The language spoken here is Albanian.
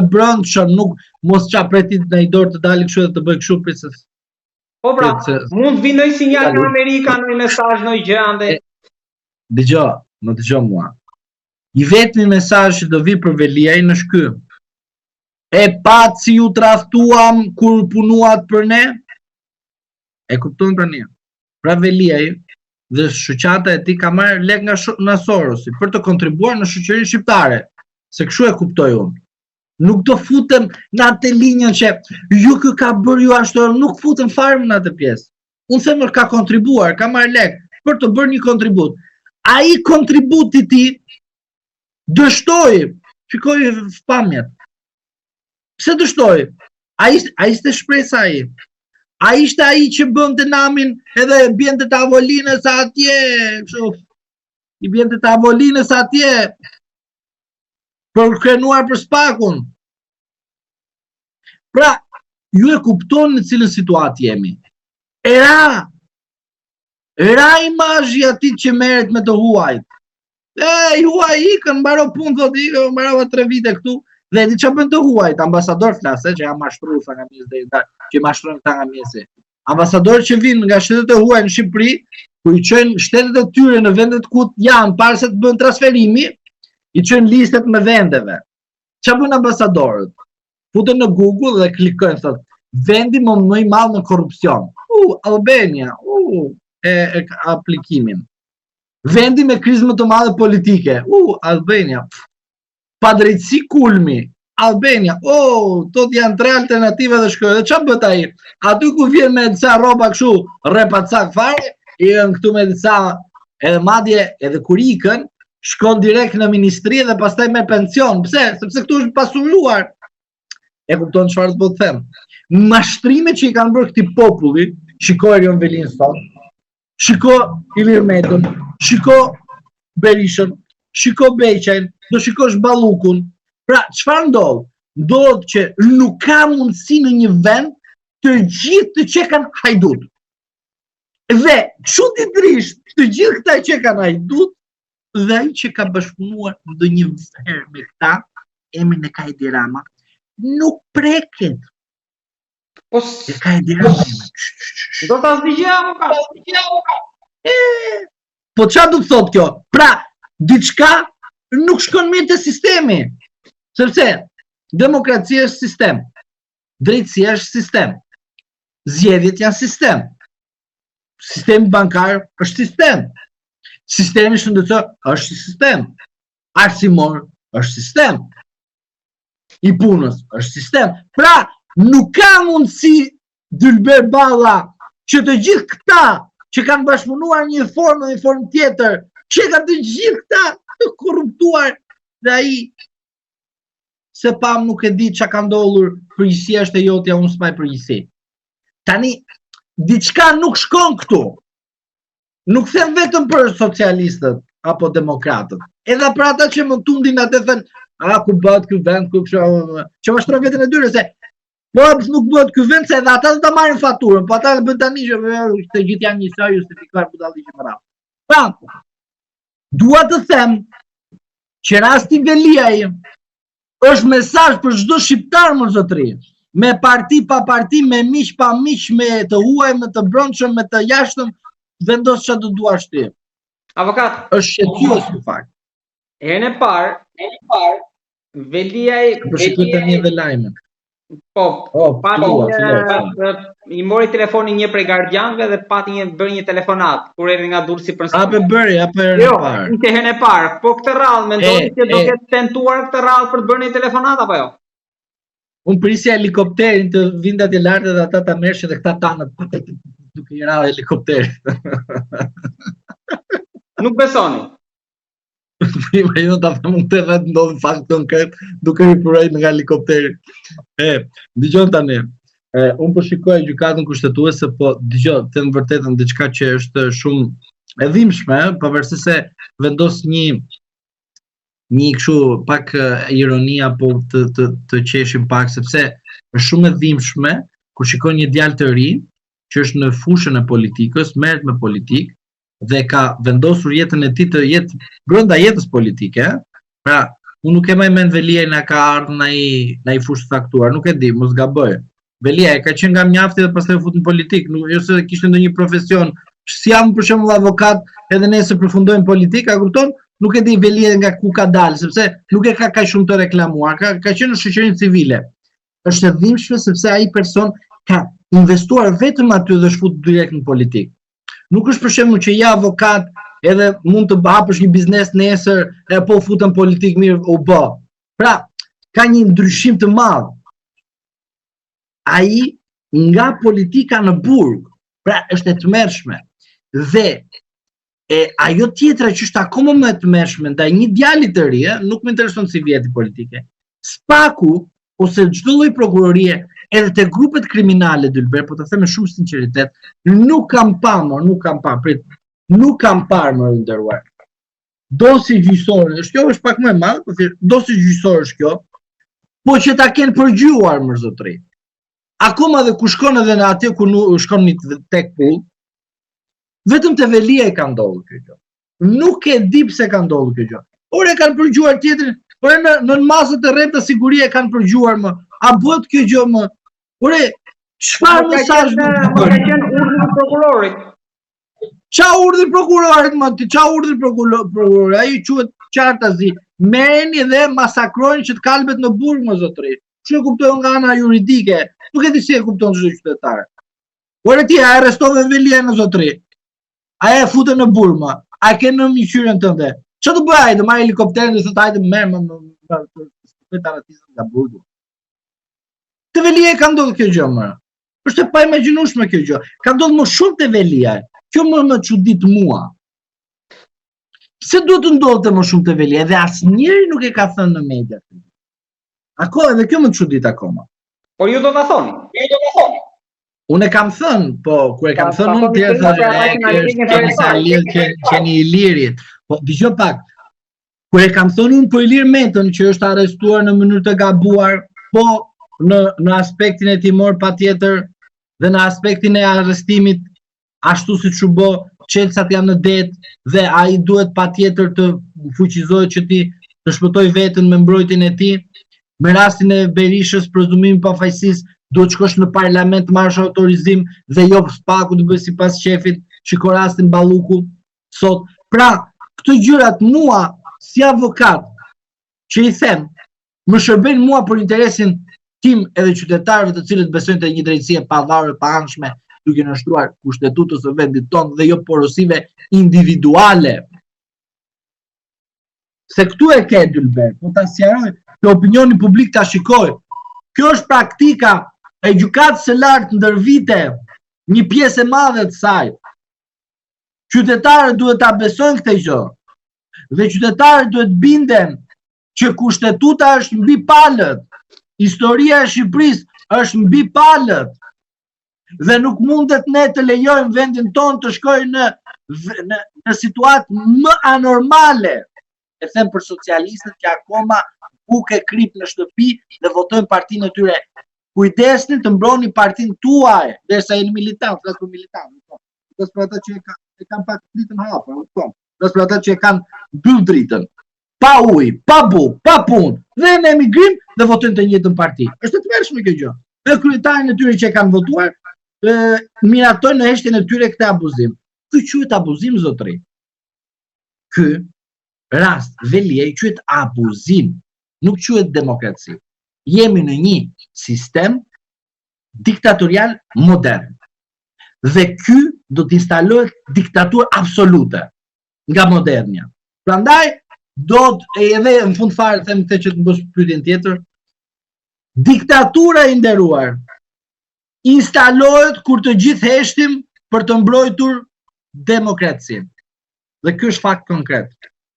brendshëm, nuk mos ça pret ti në dorë të dalë kështu dhe të bëj kështu prit se Po pra, se, mund të vijë ndonjë sinjal nga Amerika, ndonjë mesazh, ndonjë gjë andej. Dëgjo, më dëgjo mua. I vetmi mesazh që do vi për Veliajn është ky. E patë si ju tradhtuam kur punuat për ne? E kupton tani? Pra Veliaj dhe shoqata e tij ka marrë lek nga nga Sorosi për të kontribuar në shoqërinë shqiptare. Se kështu e kuptoj unë. Nuk do futem në atë linjën që ju ky ka bërë ju ashtu, nuk futem fare në atë pjesë. Unë them ka kontribuar, ka marrë lek për të bërë një kontribut. Ai kontribut i tij dështoi, shikoji pamjet. Pse dështoi? A ishte, a ishte shpresa ai? A ishte ai që bënte namin edhe bjente tavolinës atje, kështu. I bjente tavolinës atje për krenuar për SPAK-un. Pra, ju e kuptoni në cilën situatë jemi. E ra, ra imazhi i atij që merret me të huajt. E, i huaj ikën, mbaro punë, thotë, ikën, mbarova tre vite këtu. Dhe e di ça bëjnë të huajt, ambasador flas, e, që janë mashtruesa nga mjesi dhe që i mashtrojnë këta nga mjesi. Ambasadorë që vinë nga shtetet e huaj në Shqipëri, ku i çojnë shtetet e tyre në vendet ku janë, para se të bëjnë transferimi, i çojnë listat me vendeve. Ça bëjnë ambasadorët? Futen në Google dhe klikojnë, thotë, vendi më më i madh në korrupsion. U, Albania, u, e, e aplikimin. Vendi me krizë më të madhe politike. U, Albania. Padrejtësi kulmi. Albania. Oh, thotë janë tre alternativa dhe shkoj. Dhe ça bën ai? Aty ku vjen me disa rroba kështu, rrepacak fare, i janë këtu me disa edhe madje edhe kur ikën, shkon direkt në ministri dhe pastaj me pension. Pse? Sepse këtu është pasuruar. E kupton çfarë po të them? Mashtrimet që i kanë bërë këtij populli, shiko Erion Veliajn sot, Shiko Ilir Metën, shiko Berishën, shiko Beqajn, do shikosh Ballukun. Pra, çfarë ndodh? Ndodh që nuk ka mundësi në një vend të gjithë të qekan hajdut. Dhe, çuditërisht, të gjithë këta qekan hajdut, dhe ai që ka bashkëpunuar ndonjë herë me këta, emrin e ka Edi Rama, nuk preket. Po e ka Edi Rama. Do ta zgjidhja apo ka? E, po çfarë do të thotë kjo? Pra, diçka nuk shkon mirë te sistemi. Sepse demokracia është sistem. Drejtësia është sistem. Zgjedhjet janë sistem. Sistemi bankar është sistem. Sistemi shëndetësor është sistem. Arsimor është sistem. i punës, është sistem. Pra, nuk ka mundësi Dylber Balla që të gjithë këta që kanë bashkëpunuar një formë dhe një formë tjetër, që kanë të gjithë këta të korruptuar dhe ai s'e pamë nuk e di ça ka ndodhur, përgjegjësia është e jotja, unë s'mbaj përgjegjësi. Tani, diçka nuk shkon këtu. Nuk them vetëm për socialistët apo demokratët. Edhe për ata që më tundin atë thënë, a ku bëhet ky vend, ku kështu, që mashtrojnë veten e tyre se po nuk bëhet ky vend se edhe ata do ta marrin faturën, po ata e bëjnë tani që të gjithë janë njësoj justifikuar budalliqe me radhë. Pra, dua të them që rasti Veliaj është mesazh për çdo shqiptar mor zotëri. Me parti pa parti, me miq pa miq, me të huaj, me të brendshëm, me të jashtëm, vendos çfarë do duash ti. Avokat, është shqetësues në fakt. Herën e parë, herën e parë, Veliaj, po shikoj tani edhe lajmin. Po, oh, pati një, i mori telefonin një prej gardianëve dhe pati një bërë një telefonatë kur erdhi nga Durrësi për Apo bëri, apo herën e jo, parë. Jo, ishte herën e parë. Po këtë radhë mendoni se do ketë tentuar këtë radhë për të bërë një telefonatë apo jo? Unë prisja helikopterin të vinte atje lart dhe ata ta merrshin dhe këta tanët duke i rënë helikopterit. Nuk besoni. Imagjino ta them unë të vetë ndodhë fakt konkret duke i përrejt nga helikopteri. E, dëgjo tani, e, unë po shikoj gjykatën kushtetuese, po dëgjo, të them vërtetën diçka që është shumë e dhimbshme, pavarësisht se vendos një një kështu pak ironi apo të të të qeshim pak sepse është shumë e dhimbshme kur shikon një djalë të ri që është në fushën e politikës, merret me politikë, dhe ka vendosur jetën e tij të jetë brenda jetës politike, pra Unë nuk e mbaj mend Veliaj na ka ardhur në ai në ai fushë të caktuar, nuk e di, mos gaboj. Veliaj ka qenë nga mjafti dhe pastaj u fut në politikë, nuk jo se kishte ndonjë profesion. Si jam për shembull avokat, edhe nesër përfundoj në politikë, a kupton? Nuk e di Veliaj nga ku ka dalë, sepse nuk e ka kaq shumë të reklamuar, ka ka qenë në shoqërinë civile. Është e dhimbshme sepse ai person ka investuar vetëm aty dhe është futur direkt në politikë. Nuk është për shembull që je avokat edhe mund të hapësh një biznes nesër e po u futa në politikë mirë u bë. Pra, ka një ndryshim të madh. Ai nga politika në burg, pra është e tmerrshme. Dhe e ajo tjetra që është akoma më e tmerrshme ndaj një djali të ri, nuk më intereson si vjeti politike. SPAK-u ose çdo lloj prokurorie, edhe te grupet kriminale Dylber, po ta them me shumë sinqeritet, nuk kam pa më, nuk kam pa, prit, nuk kam parë më i nderuar. Dosje gjyqësore, është kjo është pak më e madhe, po thjesht dosje gjyqësore është kjo. Po që ta kenë përgjuar më zotri. Akoma dhe ku shkon edhe në atje ku nuk shkon një tek pull, vetëm te Veliaj ka ndodhur kjo gjë. Nuk e di pse ka ndodhur kjo gjë. Ore kanë përgjuar tjetrin, ore në në masë të rrepta sigurie kanë përgjuar më. A bëhet kjo gjë më? Ore çfarë mesazh do të bëj? Ka qenë urdhri i prokurorit. Ça urdhri prokurorit më ti, ça urdhri prokurorit? Ai quhet qartazi. Merreni dhe masakrojeni që të kalbet në burg më zotri. Ç'e kuptoj nga ana juridike? Nuk e di si e kupton çdo qytetar. Ore ti a arrestove Veliajn më zotri? A e fute në burg më? A e ke në mbikëqyrjen tënde? Ça do bëjë ai, do marrë helikopterin dhe thotë hajde merr më më më të të arratisë nga burgu. Te Veliaj ka ndodhur kjo gjë më. Është e paimagjinueshme kjo gjë. Ka ndodhur më shumë te Veliaj. Kjo më më çudit mua. Pse duhet të ndodhte më shumë te Veliaj dhe asnjëri nuk e ka thënë në media. Ako edhe kjo më çudit akoma. Por ju do ta thoni. Ju do ta thoni. Unë e kam thënë, po kur e kam thënë unë tjerë thonë, e kjo është sa lidh që qeni i Ilirit. Po dëgjo pak. Kur e kam thënë unë për Ilir Metën që është arrestuar në mënyrë të gabuar, po në në aspektin hetimor patjetër dhe në aspektin e arrestimit ashtu siç u bë, çelësat janë në det dhe ai duhet patjetër të fuqizohet që ti të shpëtojë veten me mbrojtjen e tij. Me rastin e Berishës, prezumimi i pafajësisë, duhet shkosh në parlament të marrësh autorizim dhe jo SPAK-u të bëjë sipas qefit, shiko rastin Balluku sot. Pra, këto gjërat mua si avokat që i them, më shërbejnë mua për interesin tim edhe qytetarëve të cilët besojnë te një drejtësi e pavarur e paanshme, duke nënshtruar kushtetutës së vendit tonë dhe jo porosive individuale. Se këtu e ke Dylber, po ta sqaroj, që opinioni publik ta shikojë. Kjo është praktika e gjykatës së lartë ndër vite, një pjesë e madhe të saj. Qytetarët duhet ta besojnë këtë gjë. Dhe qytetarët duhet binden që kushtetuta është mbi palët. Historia e Shqipërisë është mbi palët. Dhe nuk mundet ne të lejojmë vendin tonë të shkojë në në në situatë më anormale. E them për socialistët që akoma bukë e kripë në shtëpi dhe votojnë partinë e tyre. Kujdesni të mbroni partinë tuaj, derisa jeni militant, flas për militant, po. Flas për ata që e kanë e kanë pak dritën hapur, kupton? Flas për ata që e kanë mbyll dritën. pa ujë, pa bukë, pa punë, dhe në emigrim dhe votojnë të njëjtën parti. Është e tmerrshme kjo gjë. Dhe kryetarin e tyre që e kanë votuar, e, miratojnë në heshtjen e tyre këtë abuzim. Ky quhet abuzim zotri. Ky rast Veliaj quhet abuzim, nuk quhet demokraci. Jemi në një sistem diktatorial modern. Dhe ky do të instalohet diktaturë absolute. nga modernja. Prandaj do të edhe në fund fare them këtë që të më bësh pyetjen tjetër. Diktatura i nderuar instalohet kur të gjithë heshtim për të mbrojtur demokracinë. Dhe ky është fakt konkret.